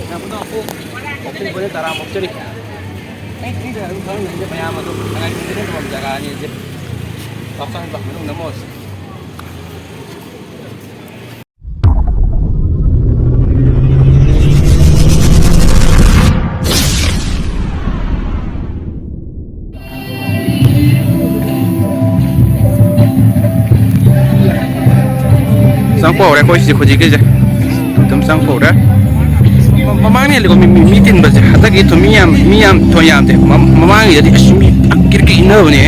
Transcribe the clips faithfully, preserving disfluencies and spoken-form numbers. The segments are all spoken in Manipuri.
ꯄꯨꯡ ꯇꯔꯥꯃꯨꯛ ꯆꯠꯂꯤ꯫ ꯃꯌꯥꯝ ꯑꯗꯨꯝ ꯉꯥꯏꯕꯤꯗꯨꯅ ꯊꯝꯃꯝ ꯖꯒꯥꯅꯤ ꯑꯁꯦ꯫ ꯄꯥꯛꯆꯥꯡ ꯄꯥꯛ ꯃꯅꯨꯡ ꯅꯝꯃꯣꯁꯦ꯫ ꯆꯪꯉꯛꯄ ꯍꯧꯔꯦ ꯑꯩꯈꯣꯏ ꯁꯤꯗꯤ ꯍꯧꯖꯤꯛꯀꯤꯁꯦ꯫ ꯑꯗꯨꯝ ꯆꯪꯉꯛꯄ ꯍꯧꯔꯦ꯫ ꯃ-, ꯃꯃꯥꯡꯅ ꯍꯦꯜꯂꯤꯀꯣ ꯃꯤ, ꯃꯤ, ꯃꯤ ꯇꯤꯟꯕꯁꯦ꯫ ꯍꯟꯗꯛꯀꯤ ꯊꯨꯝ ꯃꯤ ꯌꯥꯝ, ꯃꯤ ꯌꯥꯝ ꯊꯣꯏ ꯌꯥꯝꯗꯦ꯫ ꯃ-, ꯃꯃꯥꯡꯒꯤꯗꯗꯤ ꯑꯁ ꯃꯤ ꯀꯤꯔ ꯀꯤ ꯏꯟꯅꯕꯅꯦ꯫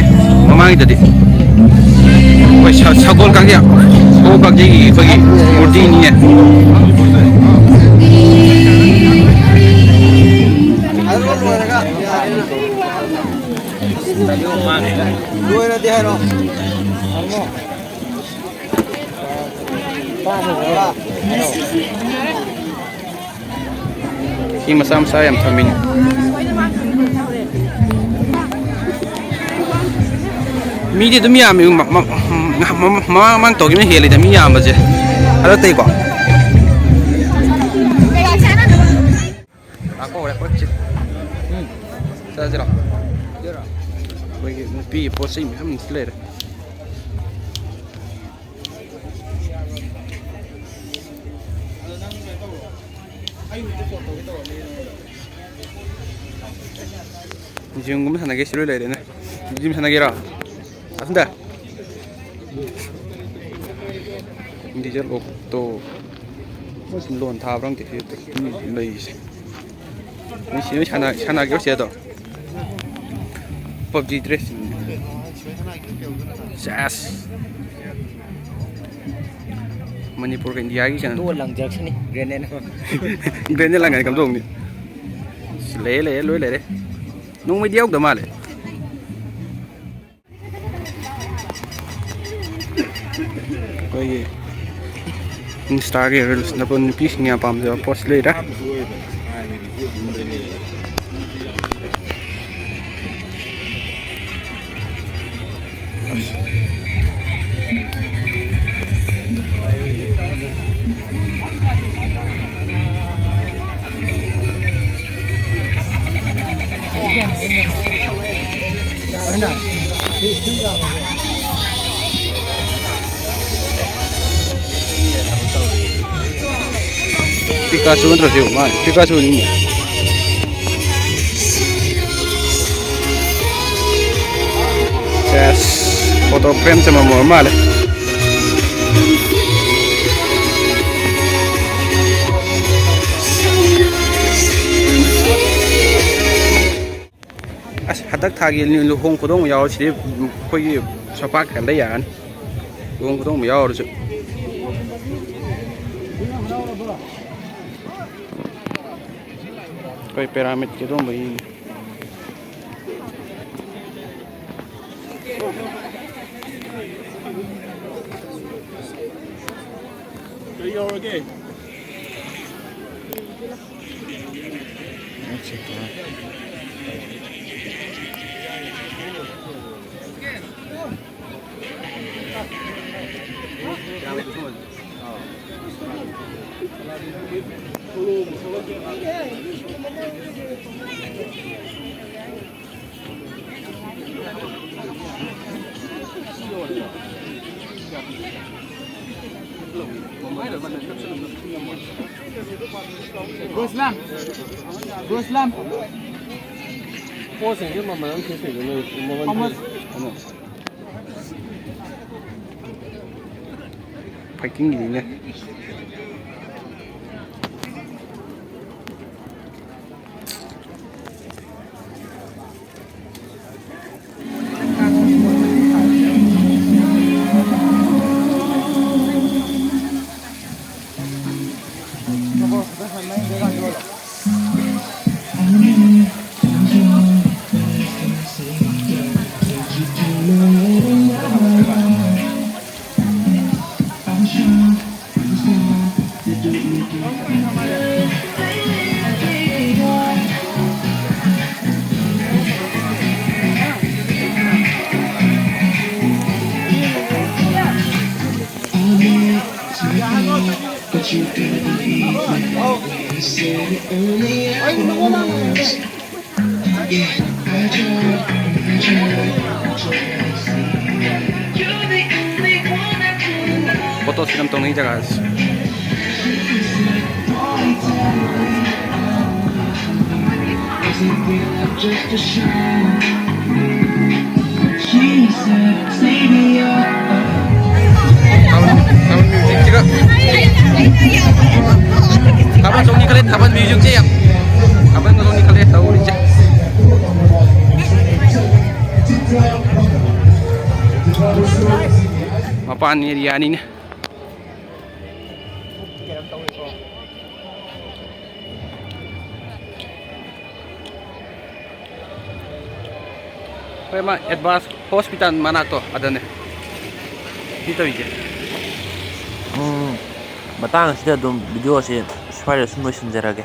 ꯃꯃꯥꯡꯒꯤꯗꯗꯤ꯫ ꯍꯣꯏ, ꯁ-, ꯁꯒꯣꯜ ꯀꯥꯡꯖꯩ꯫ ꯁꯒꯣꯜ ꯀꯥꯡꯖꯩꯒꯤ ꯑꯩꯈꯣꯏꯒꯤ ꯃꯨꯔꯇꯤꯅꯤꯅꯦ꯫ ꯂꯣꯏꯔꯗꯤ ꯍꯥꯏꯔꯣ꯫ ꯁꯤ ꯃꯆꯥ ꯃꯆꯥ ꯌꯥꯝ ꯊꯝꯃꯤꯅꯦ꯫ ꯃꯤꯗꯤ ꯑꯗꯨꯝ ꯌꯥꯝꯃꯤ꯫ ꯃ-, ꯃ-, ꯃ-, ꯃꯃꯥꯡ ꯃꯃꯥꯡ ꯇꯧꯈꯤꯕꯅ ꯍꯦꯜꯂꯤꯗ ꯃꯤ ꯌꯥꯝꯕꯁꯦ ꯍꯟꯗꯛꯇꯩꯀꯣ꯫ ꯂꯥꯛꯄ ꯍꯧꯔꯦ ꯑꯩꯈꯣꯏ ꯆꯤꯠ꯫ ꯎꯝ꯫ ꯆꯠꯂꯁꯤꯔꯣ? ꯑꯩꯈꯣꯏꯒꯤ ꯅꯨꯄꯤꯒꯤ ꯄꯣꯠ ꯆꯩ ꯃꯌꯥꯝ ꯑꯃꯁꯨ ꯂꯩꯔꯦ꯫ ꯖꯤꯝꯒꯨꯝꯕ ꯁꯥꯟꯅꯒꯦ ꯁꯤ ꯂꯣꯏ ꯂꯩꯔꯦꯅꯦ꯫ ꯖꯤꯝ ꯁꯥꯟꯅꯒꯦꯔꯣ? ꯑꯁꯣꯝꯗ꯫ Diesel auto. ꯃꯣꯏ ꯂꯣꯟ ꯊꯥꯕ꯭ꯔꯥ ꯈꯪꯗꯦ ꯁꯤ ꯃꯤ ꯂꯩꯔꯤꯁꯦ꯫ ꯅꯣꯏ ꯁꯤ ꯅꯣꯏ ꯁꯥꯟꯅ-, ꯁꯥꯟꯅꯒꯦꯔꯣ ꯁꯤ ꯑꯗꯣ? ꯄꯞꯖꯤ ꯗ꯭ꯔꯦꯁ꯫ ꯁꯦꯁ꯫ ꯃꯅꯤꯄꯨꯔꯒ ꯏꯟꯗꯤꯌꯥꯒꯤ ꯀꯩꯅꯣ꯫ ꯅꯣ ꯂꯪꯖꯔꯛꯁꯅꯤ, ꯒ꯭ꯔꯦꯅꯦꯗ꯫ ꯒ꯭ꯔꯦꯅꯦꯗ ꯂꯪꯉꯗꯤ ꯀꯝꯗꯧꯅꯤ? ꯂꯩꯔꯦ, ꯂꯩꯔꯦ, ꯂꯣꯏ ꯂꯩꯔꯦ꯫ ꯅꯣꯡꯃꯩꯗꯤ ꯌꯥꯎꯗ ꯃꯥꯜꯂꯦ꯫ ꯑꯩꯈꯣꯏꯒꯤ ꯏꯟꯁꯇꯥꯒꯤ ꯔꯤꯜꯁ ꯅꯝꯕ ꯅꯨꯄꯤꯁꯤꯡꯅ ꯌꯥꯝ ꯄꯥꯝꯖꯕ ꯄꯣꯠꯁꯤ ꯂꯩꯔꯦ꯫ ꯄꯤꯀꯥꯆꯨ ꯅꯠꯇ꯭ꯔꯣ ꯁꯤꯕꯨ? ꯃꯥꯅꯤ, ꯄꯤꯀꯥꯆꯨꯅꯤꯅꯦ꯫ ꯁꯦꯁ, ꯐꯣꯇꯣ ꯐ꯭ꯔꯦꯝ ꯆꯨꯝꯃꯝ ꯑꯣꯏꯔ ꯃꯥꯜꯂꯦ꯫ ꯑꯁ, ꯍꯟꯗꯛ ꯊꯥꯒꯤ ꯂꯨꯍꯣꯡ ꯈꯨꯗꯣꯡꯕ ꯌꯥꯎꯔꯁꯤꯗꯤ ꯑꯩꯈꯣꯏꯒꯤ ꯁꯣꯄꯥꯛ ꯀꯩꯀꯥ ꯂꯩ ꯌꯥꯔꯅꯤ꯫ ꯂꯨꯍꯣꯡ ꯈꯨꯗꯣꯡꯕ ꯌꯥꯎꯔꯁꯨ꯫ ꯑꯩꯈꯣꯏ ꯄꯦꯔꯥꯃꯤꯠꯀꯤ ꯑꯗꯨꯝꯕ ꯌꯦꯡꯉꯤ꯫ ꯀꯩ ꯌꯧꯔꯒꯦ? ꯒꯣꯁꯂꯥꯝ꯫ ꯒꯣꯁꯂꯥꯝ꯫ ꯄꯣꯠꯁꯤꯡꯁꯦ ꯃꯃꯜ ꯑꯃ ꯊꯦꯠꯇꯣꯏꯁꯦ ꯅꯣꯏ ꯃꯃꯜ ꯃꯃꯜ꯫ ꯐꯥꯏꯇꯤꯡꯒꯤꯅꯤꯅꯦ꯫ ꯐꯣꯇꯣ ꯁꯨꯠ ꯑꯃ ꯇꯧꯅꯩ ꯖꯒꯥꯁꯤ꯫ ꯊꯥꯕꯜ, ꯊꯥꯕꯜ ꯃ꯭ꯌꯨꯖꯤꯛꯁꯤꯒ꯫ ꯊꯥꯕꯜ ꯆꯣꯡꯅꯤ ꯈꯜꯂꯦ, ꯊꯥꯕꯜ ꯃ꯭ꯌꯨꯖꯤꯛꯁꯦ ꯌꯥꯝ꯫ ꯊꯥꯕꯜ ꯆꯣꯡꯅꯤ ꯈꯜꯂꯦ ꯇꯧꯔꯤꯁꯦ꯫ ꯃꯄꯥꯟ ꯑꯦꯔꯤꯌꯥꯅꯤꯅꯦ꯫ ꯍꯣꯏ, ꯃꯥ ꯑꯦꯗꯚꯥꯟꯁ ꯍꯣꯁꯄꯤꯇꯥꯜ ꯃꯅꯥꯛꯇꯣ ꯑꯗꯨꯅꯦ ꯁꯤ ꯇꯧꯔꯤꯁꯦ꯫ ꯎꯝ, ꯃꯇꯥꯡ ꯑꯁꯤꯗ ꯑꯗꯨꯝ ꯚꯤꯗꯤꯑꯣ ꯑꯁꯤ ꯁ꯭ꯋꯥꯏꯗ ꯁꯨꯝ ꯂꯣꯏꯁꯤꯟꯖꯔꯒꯦ꯫